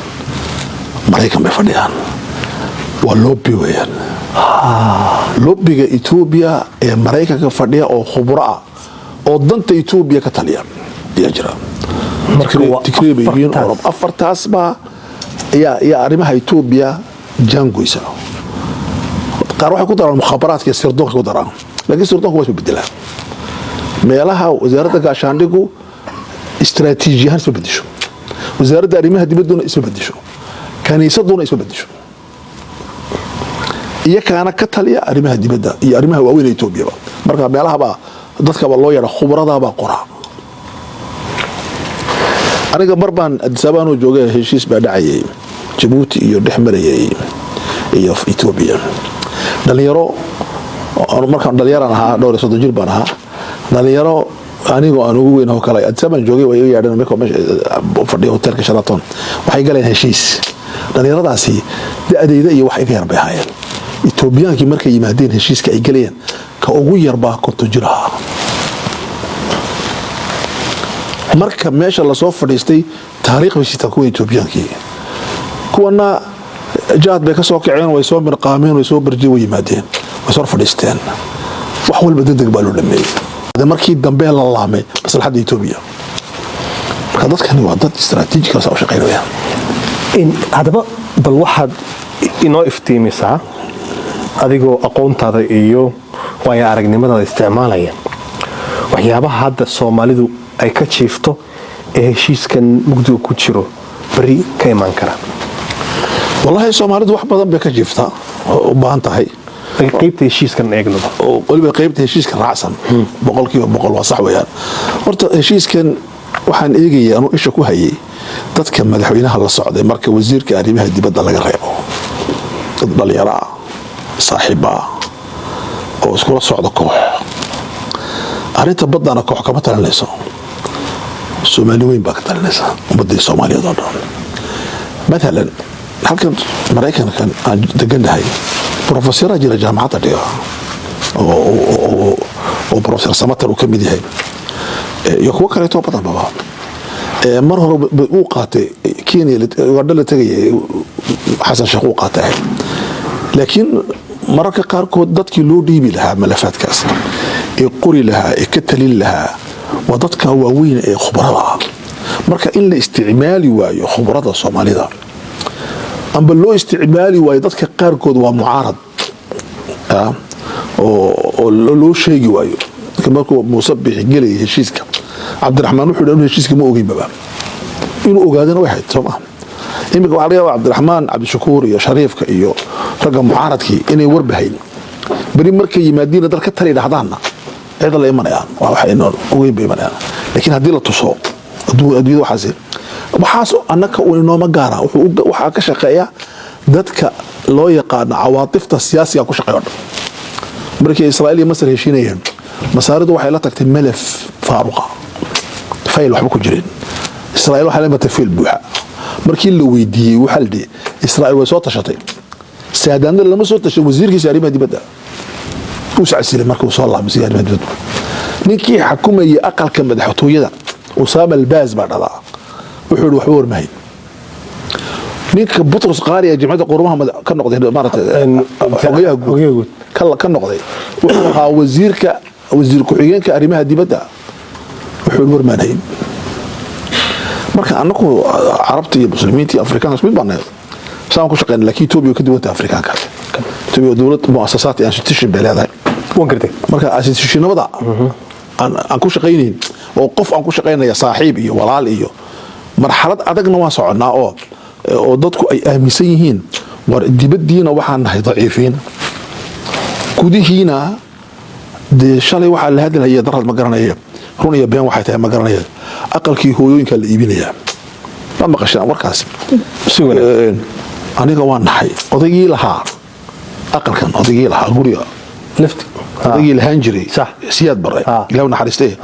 Maraykan bay fadhiyaan. Waa lobby weeyaan, lobbyga Etoobiya ee Maraykanka fadhiya oo khubro ah oo danta Etoobiya ka taliya ayaa jira. Marka waa Tigray bay yihiin. afartaas. Orob afartaas baa ayaa arrimaha Etoobiya jaangoysa. Qaar waxay ku daraan mukhaabaraadka iyo sirdoonka ku daraan, laakiin sirdoonka waa isbedelaa. Meelaha wasaaradda gaashaandhigu istaraatiiji ahaan isma bedesho, wasaaradda arrimaha dibadduna isma bedesho, kaniisaduna isma bedesho. Iyakaana ka taliya arrimaha dibadda iyo arrimaha waaweyn ee Etoobiyaba. Marka meelahabaa dadkaba loo yeedha, khubradabaa qoraa. Aniga mar baan Addis Ababa anoo joogay, heshiis baa dhacayay Jabuuti iyo dhex marayay iyo Etoobiya. Dhalinyaro, markaan dhalinyaraan ahaa, dhowr iyo soddon jir baan ahaa, dhalinyaro anigoo aan ugu weyn oo kale Addis Ababaan joogay, way iga yeedheen. Markoo meesha fadhiya hotelka Sheraton, waxay galeen heshiis. Dhalinyaradaasi da-dayda iyo wax iga yar bay ahaayeen. Etoobiyaankii markay yimaadeen, heshiiska ay galayeen ka ugu yarbaa 50 jir ahaa. Marka meesha lasoo fadhiistay, taariikh bay sitaan kuwa Etoobiyaankii. Kuwana jaad bay ka soo kaceen, way soo mirqaameen, way soo barjeen, way yimaadeen, way soo fadhiisteen. Wax walba degdeg baa loo dhameeyey. Markii dambe la laamay maslaxadda Etoobiya. Marka dadkani waa dad istaraatiiji saa u shaqaynayaan. Haddaba bal waxaad inoo iftiimisaa, adigoo aqoontaada iyo waayo aragnimadaada isticmaalaya, waxyaabaha hadda Soomaalidu ay ka jiifto ee heshiiskan mugdiga ku jiro beri ka imaan kara. Wallaahi, Soomaalidu wax badan bay ka jiiftaa oo u baahan tahay. Qaybta heshiiskan eegno. Oo weliba qaybta heshiiska raacsan, 100% waa sax weeyaan. Horta heshiiskan waxaan eegayay, anuu isha ku hayay dadka madaxweynaha la socday. Marka wasiirka arrimaha dibadda laga reebo, dad dhalinyaro ah, saaxiiba ah oo iskula socda koox. Arrinta baddana koox kama talinayso, Soomaali weyn baa ka talinaysa, ummadii Soomaaliyeed oo dhan. Maalan halkan Maraykankan aan degannahay, profesora jira jaamacadda dhiga oo Professor Samater uu ka mid yahay iyo kuwo kaleeto badan baba. Mar hore uu qaatay Kenya, Uganda la tegayay, Xasan Sheekh uu qaatay. Laakiin mararka qaarkood dadkii loo dhiibi lahaa malafaadkaas ee qori lahaa ee ka talin lahaa waa dadka waaweyn ee khubarada ah. Marka in la isticmaali waayo khubarada Soomaalida amba loo isticmaali waayo dadka qaarkood waa mucaarad oo loo sheegi waayo. Markuu Muuse Bixi gelayay heshiiska, Cabdiraxmaan wuxuu dhan heshiiska ma ogeynbaba. Inuu ogaadana way ahayd, soo maa? Iminka waxaa laga yaabaa Cabdiraxmaan Cabdishakuur iyo Shariifka iyo ragga mucaaradkii inay warbahayn. Beri markay yimaadiina dal ka tali dhahdaanna, cida la imanayaan waa waxayna ogeyn bay imanayaan. Laakiin haddii la tuso adduunyada waxaasi, waxaas annaka uu inooma gaara. Waxaa ka shaqeeya dadka loo yaqaano cawaatifta siyaasiga ku shaqeeya o dhan. Markii Israa'iil iyo Masar heshiinayeen, Masaaridu waxay la tagtay melef faaruqa. Fayl waxba ku jirin. Israa'iil waxay la imatay fayl buuxa. Markii la weydiiyey, waxaa la dhihi Israa'iil way soo tashatay. Saadaadna lama soo tashay. Wasiirkiisa arrimaha dibadda uu iscasilay marka uu soo laabmay wasiirka arrimaha dibadda. Ninkii xakumayay aqalka madaxtooyada, Usaama Albaaz baa dhalaa, wuxuu yihi waxba warmahay. Ninka Butros Qaari ee Jimciyadda Qurumaha ka noqday, maaragtay, xogayaha guud ka noqday, wuxuu ahaa wasiirka, wasiir ku-xigeenka arrimaha dibadda, wuxuu yihi warmaanhayn. Marka anaku Carabta iyo Muslimiinta iyo Afrikaanka isku mid baan nahay, saan ku shaqeyna, laakiin Ethiopia ka duwanta Afrikaanka. Ethiopia dowlad muasasaat iyo institution bay leedahay. Waan gartay. Marka institutionada aan ku shaqaynayn oo qof aan ku shaqaynaya, saaxiib iyo walaal iyo marxalad adagna waan soconnaa oo dadku ay aaminsan yihiin war dibaddiina waxaan nahay daciifiin, gudihiina dee shalay waxaa la hadlaya darad ma garanaya, run iyo been waxay tahay ma garanaya. Aqalkii hooyooyinka la iibinayaa, ma maqashaan warkaas? Si wanaagsan. Aniga waan naxay. Odaygii lahaa aqalkan, odaygii lahaa guriga, lafti odaygii lahaan jiray, Siyaad Barre, Ilaahu naxariistee,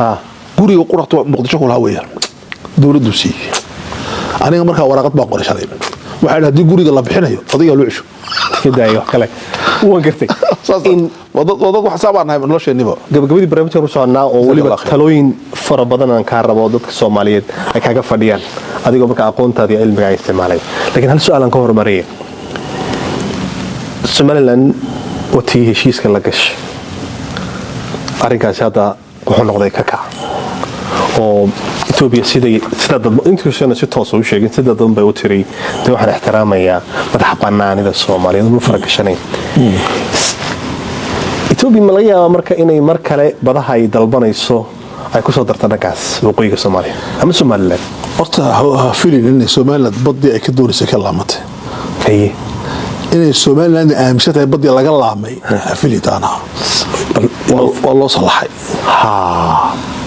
guriga quraqta Muqdisho ku lahaa weeyaan, dowladdu siiyey. Aniga markaa waraaqad baan qoray shalay. Waxaa idhi haddii guriga la bixinayo, odaygaa loo cesho. Iska daayo wax kale. Waan gartay. In waa dad wax saa baan nahay nolosheeniba. Gabagabadii barnaamijkan u soconnaa oo weliba Allah khayr. talooyin fara badan aan kaa rabo oo dadka Soomaaliyeed ay kaaga fadhiyaan, adigoo marka aqoontaada iyo cilmiga ay isticmaalay, laakiin hal su-aal aan ka hormariyay. Somaliland watii heshiiska la gashay, arrinkaasi hadda wuxuu noqday ka kac oo Etoobiya siday sida dad inkastoo si toosa u sheegin, sida dadan bay u tiri dee waxaan ixtiraamayaa madax banaanida Soomaaliyeed, ma faragashanayn. Etoobiya ma laga yaabaa marka inay mar kale badaha ay dalbanayso ay kusoo darto dhankaas waqooyiga Soomaaliya ama Somaliland? Horta ha filin inay Somaliland baddii ay ka doonaysay ka laamatay. Inay Somaliland aaminsan tahay baddii laga laamay, ha fili taana. Waa loo sallaxay.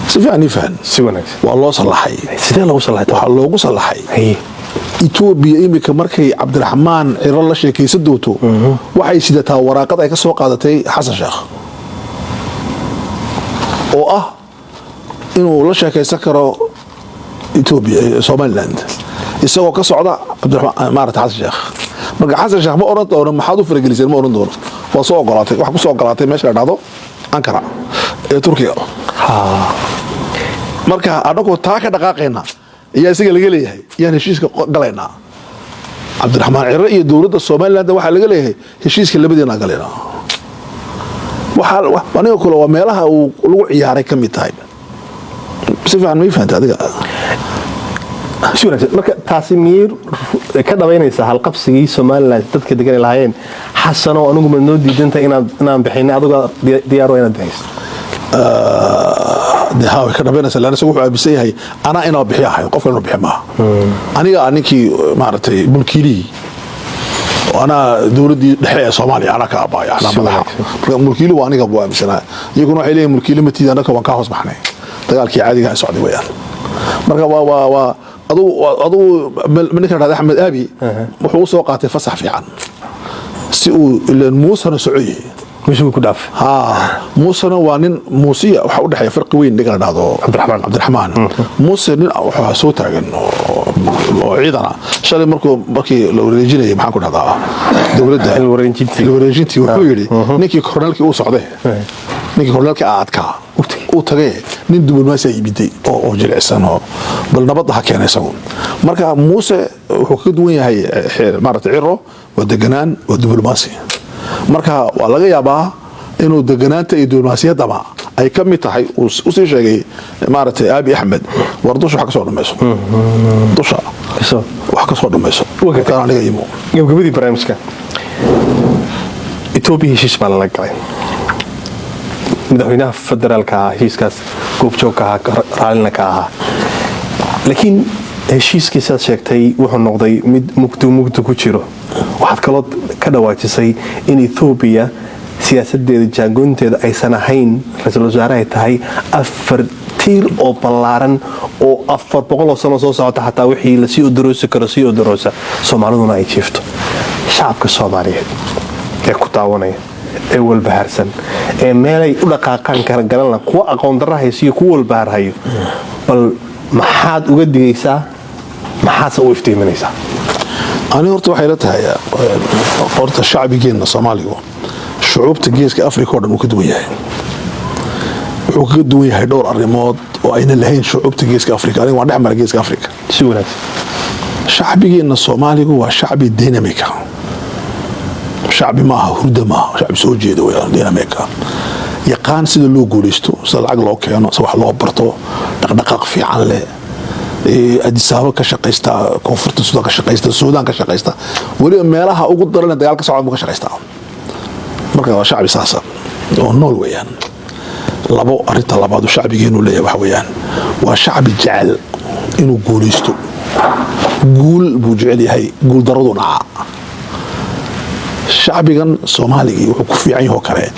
Si fiican ii fahan. Si wanaagsan. Waa loo sallaxay. Sidee lagu sallaxay? Waxaa loogu sallaxay, Etoobiya imika markay Cabdiraxmaan Ciro la sheekaysan doonto, waxay sidataa waraaqad ay ka soo qaadatay Xasan Sheekh oo ah inuu la sheekaysan karo Etoobiya, Somaliland, isagoo ka socda Cabdiraxmaan, maarata, Xasan Sheekh. Marka Xasan Sheekh ma oran doono maxaad u farageliseen, ma oran doono. Waa soo ogolaatay, waxa ku soo ogolaatay meesha la dhahdo Ankara ee Turkiga. Marka anagoo taa ka dhaqaaqayna ayaa isaga laga leeyahay yaan heshiiska galaynaa. Cabdiraxmaan Ciro iyo dowladda Somaliland waxaa laga leeyahay heshiiska labadeena galaynaa. Waxaa aniga kule waa meelaha uu lagu ciyaaray ka mid tahay. Si fiican ma ii fahantay adiga? Si wanaagsan. Marka taasi miyay ka dhabaynaysaa halqabsigii Somaliland dadka degan ay lahaayeen, Xasano, anigu ma noo diidantahay inaan bixinay, adigoo diyaar waa inaad bixayso? Dee haa, way ka dhabaynaysaa, lan isagu wuxuu aaminsan yahay anaa inaa bixiyo ahay, qof kale inuu bixiyo maaha. Aniga ah ninkii, maaragtay, mulkiilihii oo anaa dowladdii dhexe ee Soomaaliya anaa ka abaaya, anaa Si madaxa. wanaagsan. Marka mulkiili waa aniga buu aaminsanaa. Iyaguna waxay leeyihin mulkiili matiida, anaka waan kaa hoos baxnay. Dagaalkii caadiga ah socday weeyaan. Marka waa adugu ninka dhahda Axmed Aabi wuxuu u soo qaatay fasax fiican si uu ileen Muusena socoyey. Misugu ku dhaaf. Ha, Muusena waa nin Muusiya waxa u dhexeeya farqi weyn ninka la dhahdo Cabdiraxmaan. Cabdiraxmaan Muuse nin wuxuu soo taagan oo ciidan ah. Shalay markii la wareejinayay, maxaan ku dhahdaa, dowladda Xil wareejintii. Xil wareejintii, wuxuu yidhi ninkii korneelkii uu socday, ninkii korneelkii adkaa uu tagay, nin diblomaasi yimiday oo jilicsan oo bal nabadda ha keena isagu. Marka Muuse wuxuu kaga duwan yahay maaragtay Ciro waa deganaan, waa diblomaasi. Marka waa laga yaabaa inuu deganaanta iyo diblomaasiyaddaba ay ka mid tahay uu usii sheegay, maaragtay, Aabi Axmed, war dusha wax ka soo dhamayso, dusha wax ka soo dhamayso. Waa gartay. Markaan aniga imo. Gabagabadii barnaamijka, Etoobiya heshiis baa lala galay. Madaxweynaha federaalka ahaa heshiiskaas goobjoogka ahaa, raallina ka ahaa, laakiin heshiiskii sidaad sheegtay wuxuu noqday mid mugdi mugdi ku jiro. Waxaad kaloo ka dhawaajisay in Etoobiya siyaasadeeda jaangoynteeda aysan ahayn ra-iisul wasaare ay tahay afar tiir oo ballaaran oo 400 oo sano soo socota, xataa wixii lasii odoroosi karo sii odoroosa, Soomaaliduna ay jiifto. Shacabka Soomaaliyeed ee ku daawanaya ee walbahaarsan ee meelay u dhaqaaqaan kara garan la, kuwa aqoon darra hayso iyo kuwa walbahaarhayo, bal Maxaad uga digaysaa, maxaadse u iftiiminaysaa? Ani horta waxay la tahay, horta shacbigeenna Soomaaligu shucuubta Geeska Africa o dhan uu ka duwan yahay. Wuxuu kaga duwan yahay dhowr arrimood oo ayna lahayn shucuubta Geeska Africa. Aniga waan dhex mara Geeska Africa. Si wanaagsan. Shacbigeenna Soomaaligu waa shacbi dynamic ah. Shacbi maaha hurda, maaha, shacbi soo jeeda weyaan, dynamic ah, yaqaan sida loo guuleysto, sida lacag loo keeno, sida wax loo barto, dhaqdhaqaaq fiican leh. Addis Ababa ka shaqaysta, Koonfurta Suudaan ka shaqaysta, Suudaan ka shaqaysta, weliba meelaha ugu daran dagaal ka socda buu ka shaqaystaa. Marka waa shacbi saasa oo nool weeyaan. Labo, arinta labaad uu shacbigeenu leeyahay waxa weeyaan waa shacbi jecel inuu guuleysto. Guul buu jecel yahay, guul daradu nacaa. Shacbigan Soomaaligii wuxuu ku fiican yahay oo kale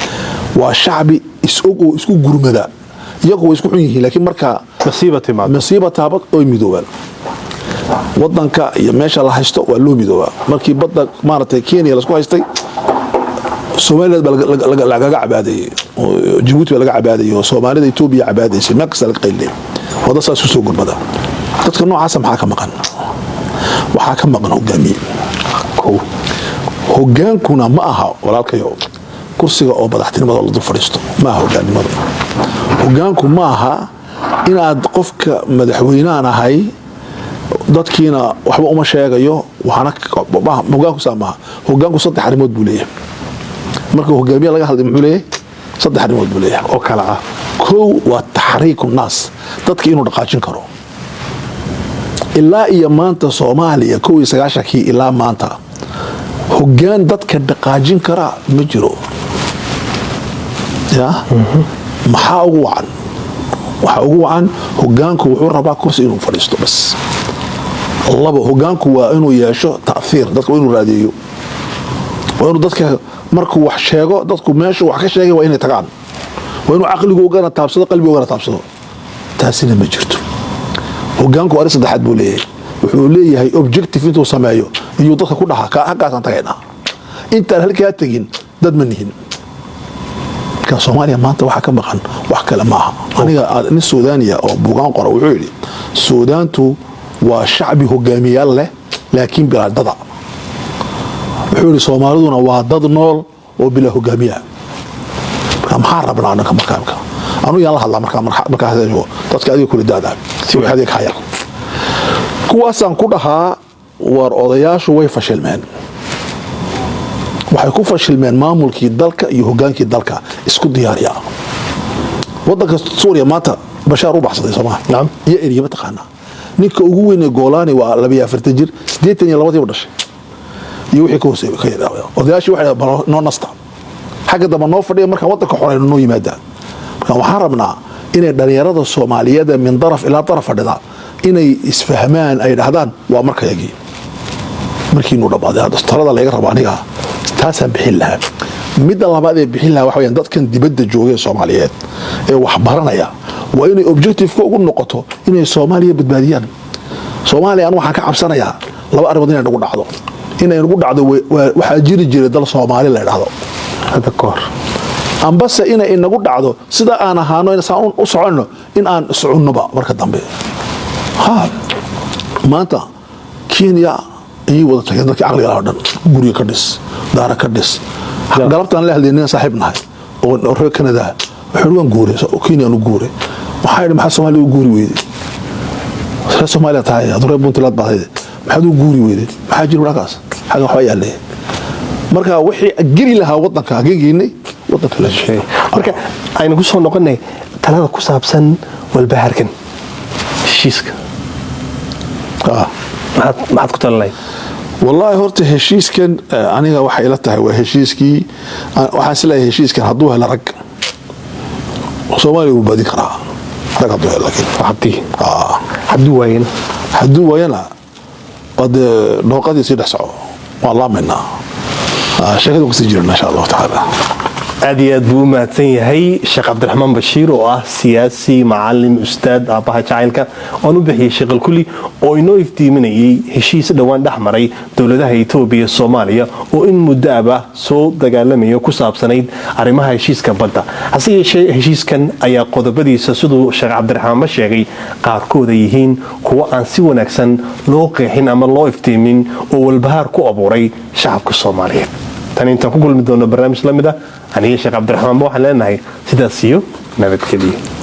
waa shacbi is-og oo isku gurmada. Iyagu way isku xun yihiin, laakiin marka masiiba timaado, masiiba taabad oy midoobaan. Wadanka iyo meesha la haysto waa loo midoobaa. Markii badda maaragtay Kenya lasku haystay, Somaliland baa lagaga cabaadayey oo Jabuuti baa laga cabaadayey oo Soomaalida Etoobiya cabaadaysay, meel kasta laga qaylinay. Wada saas usoo gurmada. Dadka noocaasa maxaa ka maqan? Waxaa ka maqan hogaamiye. Kow. Hogaankuna ma aha, walaalkayo, kursiga oo madaxtinimada la dul fadhiisto ma aha hogaannimadu. Hogaanku ma aha inaad qofka madaxweynehan ahay, dadkiina waxba uma sheegayo. Waxaana hogaanku saa maaha. Hogaanku saddex arrimood buu leeyahay. Marka hogaamiye laga hadlay, muxuu leeyahay? Saddex arrimood buu leeyahay. Oo kala ah? Kow waa taxriiku naas, dadka inuu dhaqaajin karo. Ilaa iyo maanta Soomaaliya, 91-kii ilaa maanta, hogaan dadka dhaqaajin kara ma jiro. Ya maxaa ugu wacan? Waxaa ugu wacan hogaanku wuxuu rabaa kursi inuu fadhiisto bas. Labo, hogaanku waa inuu yeesho ta'thiir, dadka waa inuu raadeeyo, waa inuu dadka markuu wax sheego, dadku meeshu wax ka sheegay waa inay tagaan, waa inuu caqligoogana taabsado, qalbigoogana taabsado. Taasina ma jirto. Hogaanku arrin saddexaad buu leeyahay. Wuxuu leeyahay objective intuu sameeyo iyuu dadka ku dhaha, halkaasaan tagaynaa, intaan halkaa tegin dad ma nihin. Marka Soomaaliya maanta waxaa ka maqan wax kale ma aha. Aniga nin Suudaaniya oo buugaan qora wuxuu yidhi, Suudaantu waa shacbi hogaamiyaal leh laakiin bilaa dada. Wuxuu yidhi, Soomaaliduna waa dad nool oo bilaa hogaamiya. Marka maxaa rabnaa anaka? Markaa anu yaan la hadlaa markaa dadka adiga kula daada adiga kaa yar, kuwaasaan ku dhahaa, war odayaashu way fashilmeen. Waxay ku fashilmeen maamulkii dalka iyo hogaankii dalka. Isku diyaariya. Wadanka Suuriya maanta Bashaar u baxsaday soomaa? Nacam. Iyo eriye mataqaanaa ninka ugu weyn ee Goolaani waa 42 jir, 82-diiba dhashay iyo wixii ka hooseeya ka yar. Odayaashii waxay bal noo nasta, xagga dambe noo fadhiya, markaan wadanka xoreyno noo yimaada. Marka waxaan rabnaa inay dhalinyarada Soomaaliyeed ee min daraf ilaa daraf fadhida inay isfahmaan, ay dhahdaan waa markayagii markiinuu dhammaaday. Hadda talada laga rabo aniga taasaan bixin lahaa. Midda labaad ee bixin lahaa waxa weyaan dadkan dibadda jooga ee Soomaaliyeed ee wax baranaya waa inay objective-ka ugu noqoto inay Soomaaliya badbaadiyaan. Soomaaliya anu waxaan ka cabsanayaa laba arrimood inay nagu dhacdo. Inay nagu dhacdo waxaa jiri jiray dal Soomaali la idhahdo hadda ka hor, ambase inay inagu dhacdo sida aan ahaano saan u soconno in aan iscunnoba marka dambe. Ha maanta Kenya ayay wada tageen dadkii caqliga lahaa o dhan. Guriga ka dhis, daara ka dhis. Galabtaan la hadlay nin saaxiib nahay oo reer Canada. Wuxuu waan guuray, Kenya u guuray. Waxaa yidhi, maxaa Soomaaliya u guuri weyday? Reer Soomaaliya tahay, adu reer Puntland baad hayde, maxaad u guuri weyday? Maxaa jira halkaas? Xagga waxba yaalay. Marka wixii geli lahaa wadanka hageen geynay wadanka la Shay. Marka aynu ku soo noqonay talada ku saabsan walbahaarkan heshiiska, maxaad ku talinay? Wallaahi horta heshiiskan, aniga waxay ila tahay waa heshiiskii, waxaan isleeyahay heshiiskan hadduu helo rag, Soomaaliya wuu badin karaa rag hadduu helo, laakiin Hadduu waayana? Hadduu waayana waa dee dhooqadii sii dhex soco, waan laamaynaa. Sheekadu kasii jirana insha Allahu tacaala. Aad iyo aad buu u mahadsan yahay Sheekh Cabdiraxmaan Bashiir, oo ah siyaasi, macalin, ustaad, aabbaha jacaylka oon u bixiyey Sheekh Alkuli, oo inoo iftiiminayay heshiis dhowaan dhex maray dowladaha Itoobiya iyo Soomaaliya, oo in muddo aba soo dagaalamaya, ku saabsanayd arrimaha heshiiska badda. Hase yeeshee, heshiiskan ayaa qodobadiisa, siduu Sheekh Cabdiraxmaanba sheegay, qaarkood ay yihiin kuwo aan si wanaagsan loo qeexin ama loo iftiimin, oo walbahaar ku abuuray shacabka Soomaaliyeed. Tan intaan ku kulmi doono barnaamij la mid ah, aniga Sheekh Cabdiraxmaanba waxaan leenahay sidaas iyo nabadgeliyo.